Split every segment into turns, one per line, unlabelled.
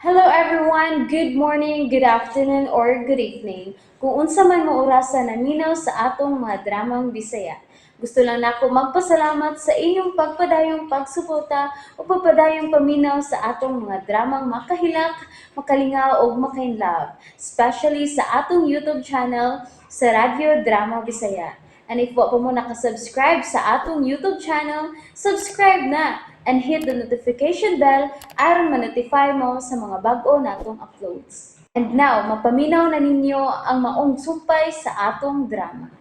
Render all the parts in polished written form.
Hello everyone! Good morning, good afternoon, or good evening. Kung unsa man mo orasa naminaw sa atong mga dramang Bisaya. Gusto lang nako magpasalamat sa inyong pagpadayong pagsuporta o pagpadayong paminaw sa atong mga dramang makahilak, makalingaw ug makainlove, especially sa atong YouTube channel sa Radyo Drama Bisaya. And if wa pa mo nakasubscribe sa atong YouTube channel, subscribe na and hit the notification bell aron ma-notify mo sa mga bag-o natong uploads. And now, mapaminaw na ninyo ang maong sumpay sa atong drama.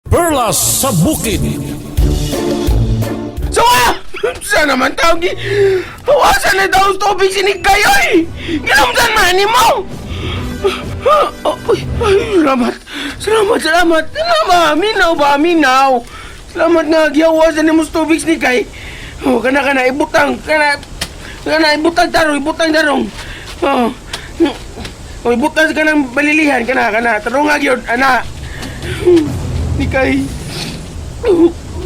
Perlas sa Bukid.
Sawa! Sa naman tawag gi... Hawasan na daw tubig sinig kayo eh! Ginamsan man ni mo! Uy, ay, salamat! Salamat, salamat! Salamat! Minaw ba? Minaw! Salamat nga, gihawasan ni mo sa tubig sinig kay. Oh, kana kana, ibutang! Kana, kana, ibutang tarong, ibutang tarong! Oh, oh ibutang sa kanang balilihan, kana, kana, tarong nga gyud, ana! Nikay,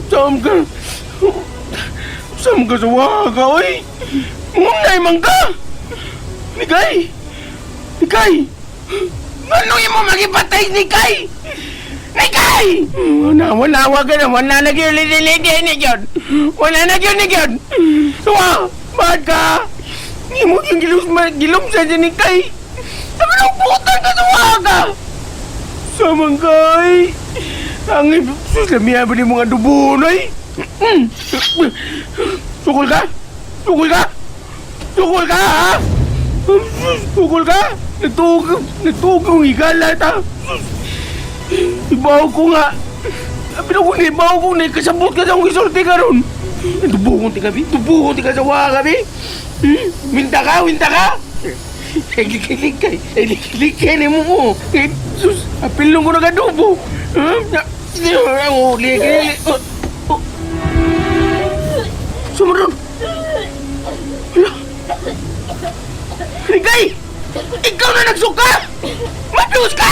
saan ka? Saan ka sa waga, oy? Munay man ka! Nikay! Nikay! Ano yung mo magipatay, Nikay? Nikay! Wala, wala, wala na, wala na gyud, lili, ni gyud. Wala na gyud, ni gyud. Wa, bakit ka? Hindi mo yung gilom, gilom sa Nikay. Sabi na, putan ka sa waga! Samang kay! Ang sus, lamiya ba ni mga dubunoy? Sukol ka? Sukol ka? Sukol ka, ha? Sus, sukol ka? Nagtuog, nagtuog ang higala, ta. Sus, ibaw ko nga. Pero kung ibaw ko na, kasabot ka sa akong isulti ka ron. Dubuhon ti ka, bi. Dubuhon ti ka sa waka, bi. Hmm? Winta ka, winta ka. Ay, likilikay. Ay, likilikay ni mo mo. Eh, sus, apilong ko nagadubo. Hmm? Oh, likili. Oh, oh. Sumaron. Hala. Ligay! Ikaw na nagsuka! Mapius ka!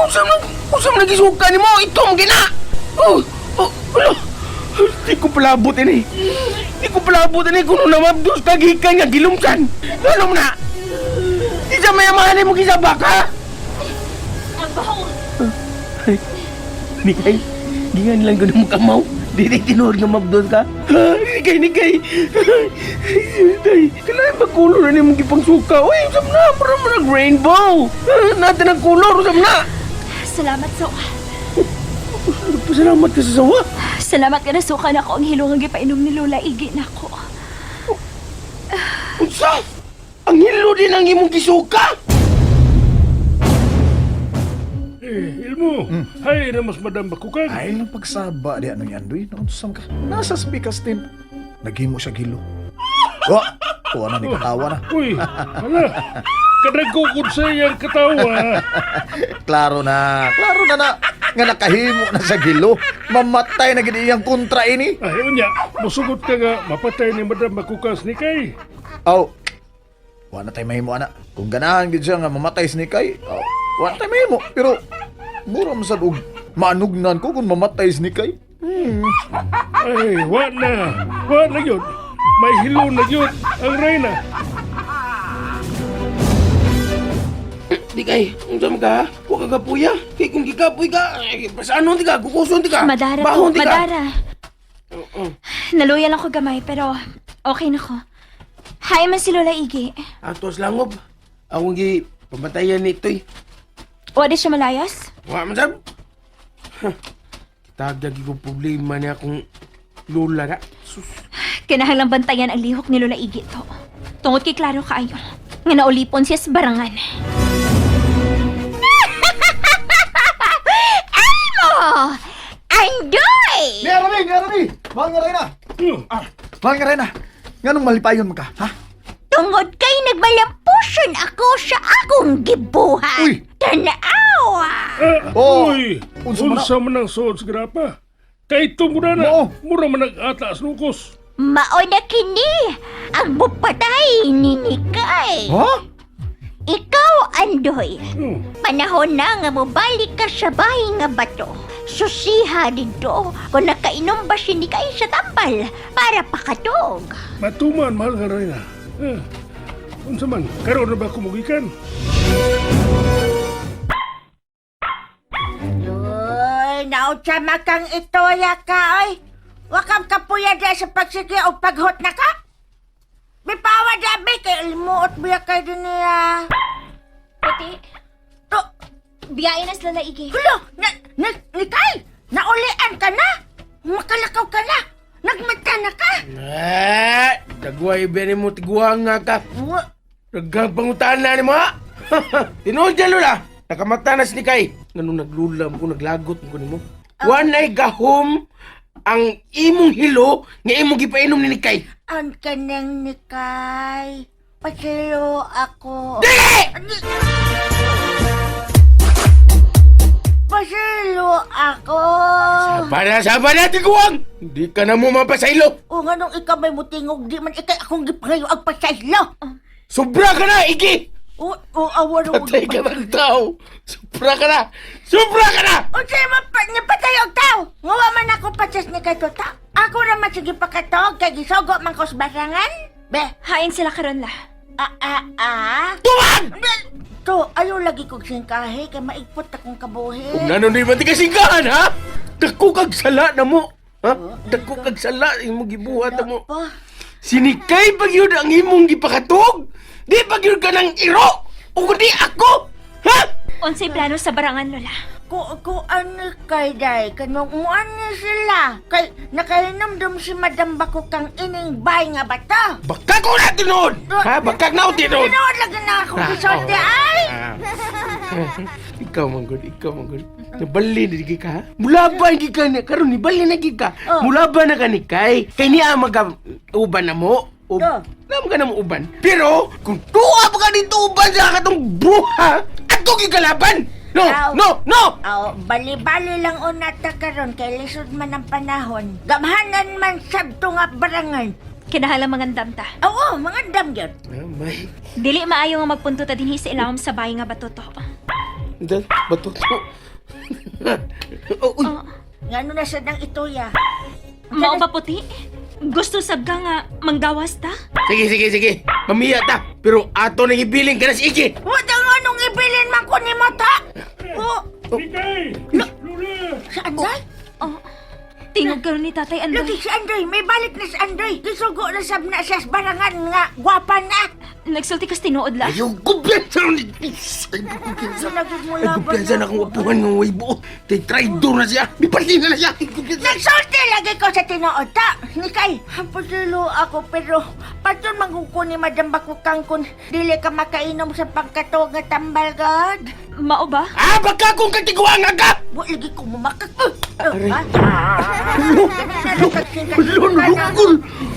Usam na, usam na gisuka ni mo! Ito ang gina! Oh, oh, hala. Di ko pala abutin eh. Di ko pala abutin eh kung na mabdos ka gikan nga gilumsan. Ano mo na? Di sa mayamahan mo gisabak ha? Ay, Nikay, gingan lang ko na mukamaw. Di tinuod nga mabdos ka. Nikay, Nikay. Ay, kailangan ba kulor na niyong gipangsuka? Uy, usam na, para mo nag rainbow. Natin ang kulor, usam na.
Salamat, Soka.
Pasalamat ka sa sawa.
Salamat ka na, Soka, na ako ang hilong ang gipainom ni Lola Igi na ako.
Unsa? Ang hilo din ang imong gisuka?
Eh, Ilmo, hay na mas madam bakukag.
Ay, nang pagsaba di ano yan, Duy. Naunsam ka. Nasa speaker team. Naghimo siya gilo. Wa! Tuwa na ni katawa na.
Uy, hala. Kadagkukod sa iyang katawa.
Klaro na. Klaro na na. Nga nakahimo na sa gilo. Mamatay na gid iyang kontra ini.
Ay, unya, musugot ka nga, mapatay ni madam bakukas ni kay.
Aw. Wa na tay mahimo ana. Kung ganahan gid siya nga mamatay si Nikay, aw, wa na tay mahimo. Pero mura man sad og maanugnan ko kung mamatay si Nikay.
Ay, wa na. Wa na yun. May hilo na yun. Ang reyna.
Di kay, unsa man ka? ha? Wa ka kapuya. Kay kung gikapoy ka, ay, pasanon ti ka, kukuson ti ka.
Madara to,
Bahon ti ka.
madara. Naluya lang ko gamay, pero okay na ko. Hi man si Lola Igi.
Atos langob. Akong gi pamatayan nito eh.
O, di siya malayas?
Wa man sab. Huh. Kitagdag ko problema niya akong lola na. Sus.
Kinahanglang bantayan ang lihok ni Lola Igi to. Tungod kay Klaro kaayo, nga naulipon siya sa barangan. Elmo! Andoy!
Ni Arabi, ni Arabi. Mahal nga Reyna. Mahal nga Reyna. Nganong malipayon man ka, ha?
Tungod kay nagmalampuson ako sa akong gibuhat.
Uy!
Tanawa!
Ah,
Oh,
uy,
unsa man na?
unsa man ang suod sa grapa. Kay ito mo na na,
Mao.
mura man nag-ata sa lukos.
Mao na kini ang bupatay ni Nikay.
Ha?
Ikaw Andoy.
Oh,
Panahon na nga mobalik ka sa bahay nga bato. Susiha dito kung nakainom ba si Nikay sa tambal para pakatog.
Matuman, mahal nga Reyna. Eh, unsa man, karon na ba kumugikan?
Uy, nautsa makang itoya ka, oy. Wakam kapuya dya sa pagsige o paghot na ka. Bipawa dabi kay ilmuot biya kay din niya.
Puti,
To,
biyain na sila Igi.
hulo, na, na, Nikay, naulian ka na. Makalakaw ka na. Nagmata na ka.
Eh, dagway ba mo tiguang nga ka?
Wa-
Daghang pangutaan na ni mo ha? Tinuod dyan, Lola. Nakamata na si Nikay. Ngano naglulam ko, naglagot ko nimo. Wanay gahom ang imong hilo nga imong gipainom ni Nikay.
Ang kanang Nikay. Pasilo ako.
Dili!
Pasilo ako.
Saba na, tiguang! Hindi ka na mo mapasaylo.
O nga nung ikaw may mutingog, di man ikay akong gipangayo ang pasaylo.
Sobra ka na, Iki!
O, o, awa na.
Patay ka ng tao! Sobra ka na! Sobra ka na!
Unsay man pa nipatay og tao? Ngawa man ako patsas ni kay Tota. Ako ra man sige pakatog kay gisugo man ko sa barangan. Be,
Hain sila karon la.
a a a.
Tuwag!
Be, To, ayaw lagi kog singkahe kay maigpot akong kabuhi.
Kung nanon di man kasingkahan, ha? Dako kag sala na mo. Ha? Dako kag sala imong gibuhat mo.
Pa,
Sinikay pa gyud ang imong gipakatug. Di pa gyud ka ng iro. O kundi ako. Ha?
Unsay plano sa barangan, Lola?
ku ku ano kay day kanong muan ni sila kay nakahinumdum si Madam Bako kang ining bay nga bata.
Baka ko na tinuod. Ha? Baka na ako tinuod.
Tinuod lagi na ako
Ah,
gisulti
oo.
ay.
Ah. Ikaw man gud, ikaw man gud. Nabali na gid ka. ha? Mulaban gid ka niya karon nibali na gid ka.
Oh.
Mulaban na ka ni Kay. Kay niya maga uban na mo. Ub
Oh.
Nam ka na mo uban. Pero kung tuwa pa ka dito uban sa katong bruha, ato gid kalaban. No,
Aw.
no, no.
Aw, bali-bali lang una ta karon kay lisod man ang panahon. Gamhanan man sabto nga barangan.
Kinahala mangandam ta.
Oo, mga dam gyud.
May
Dili maayo nga magpunto ta dinhi sa ilawom sa bahay nga bato to.
Dal, bato to. Oh, uy.
Ngano na sad ang itoya?
Mao ba puti? Gusto sab ka nga manggawas ta?
Sige, sige, sige. Mamiya ta. Pero ato nang ibilin ka na si Iki.
Wa ta nganong ibilin man ko ni mata. Oh,
Nikay! Lola!
si Anday?
Oh. Tingog karon ni Tatay
Lagi
Andoy.
si Andoy, may balik na si Andoy. Gisugo na sab na siya sa barangan nga gwapa na.
Nagsulti kas tinuod la.
Ayaw, kumpiyansa ni... Ay, kumpiyansa.
Lagi mo
Ay,
laban
kumpiyansa na akong wapuhan ng waybo. Tay, traitor na siya. Bipalin na siya. Ay, kumpiyansa.
Nagsulti lagi ko sa tinuod ta. Nikay, pasilo ako pero patun manguko ni Madam Bakukang kun dili ka makainom sa pagkatuog nga tambal god.
Mao ba?
Ah, baka kung katiguangan ka!
Wa lagi ko mumakak.
Aray. Lo, lo, nanungkol.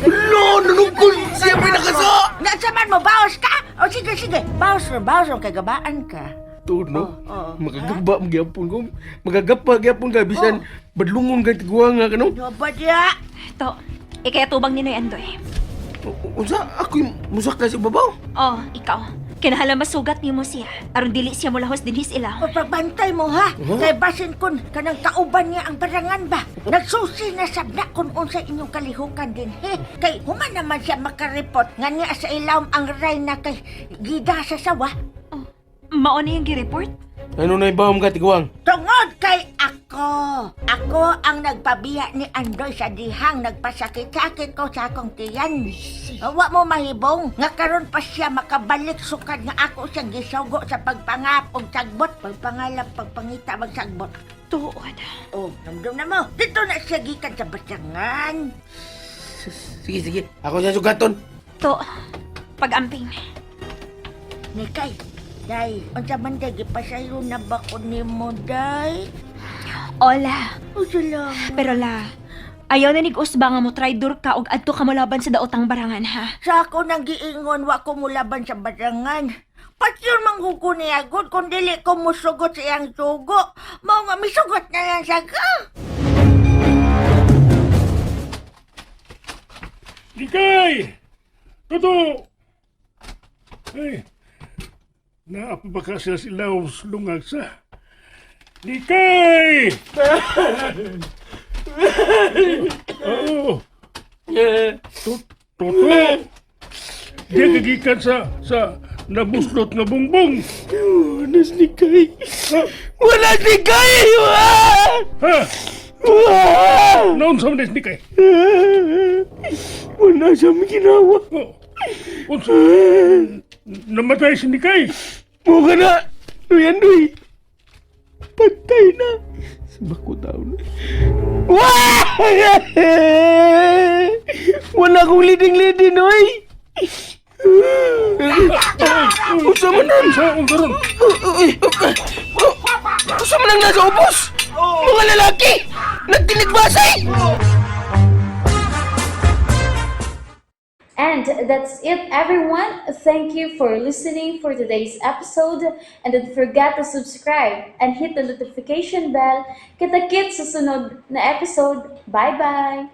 Lo, nanungkol. Siya may nakasa.
Nasa man mo, baos ka? O sige, sige. Baos ro, baos ro, kay gabaan ka.
Tuod, no?
Oo, oo.
Magagaba, magyapon ko. Magagapa, magyapon ka. Bisan, badlungon ka, tiguanga ka, no?
No ba diya?
To, ikaya tubang ni Noy Andoy.
Unsa, ako'y musak na sa babaw.
Oh, ikaw. Kinahala masugat nimo siya. Aron dili siya molahos dinhi sa ilawom.
Pagbantay mo ha.
Huh?
Kay basin kun kanang kauban niya ang barangan ba. Nagsusi na sab na kun unsa inyong kalihukan din he. Kay human naman siya makareport nga niya sa ilawom ang ray na kay gida sa sawa.
Mao na yung gi-report?
Ano na ibawang ka, tiguang?
Tungod kay ako. Ako ang nagpabiya ni Andoy sa dihang nagpasakit-sakit ko sa akong tiyan. Wa mo mahibong nga karon pa siya makabalik sukad nga ako siyang gisugo sa pagpangap og sagbot, pagpangalap, pagpangita magsagbot.
Tuod.
Oh, namdum na mo. Dito na siya gikan sa batangan.
Sige, sige. Ako siya sugaton.
To, pag-amping.
Nikay, day, unsa man day gipasayo na ba ko nimo day?
Ola.
Oh, salamat.
Pero la, ayaw na nig-usba nga mo traidor ka og adto ka molaban sa daotang barangan ha.
Sa ako nang giingon, wa ko mulaban sa barangan. Patyon mangguko niya, gud kung dili ko musugot sa iyang sugo. Mao nga misugot na lang siya ka.
Nikay! Toto! Ay! Naa pa ba ka sila sa ilawom sa lungag sa? Nikay! Oo. Toto! Di ka gikan sa nabuslot nga bungbong.
Wala si Nikay. Wala si Nikay!
Ha?
Wah!
Naunsa man ni Nikay?
Wala siya may ginawa.
Oh. Unsa? Namatay si Nikay.
Mukha na! Duyan, duy! Patay na! Sa bako tao na. Wah! Wala akong leading-leading, oy! Unsa man nun?
Unsa unsa ron?
Unsa man ang nasa ubos? Mga lalaki! Nagtinigbasay!
And that's it, everyone. Thank you for listening for today's episode. And don't forget to subscribe and hit the notification bell. Kita-kits sa sunod na episode. Bye-bye!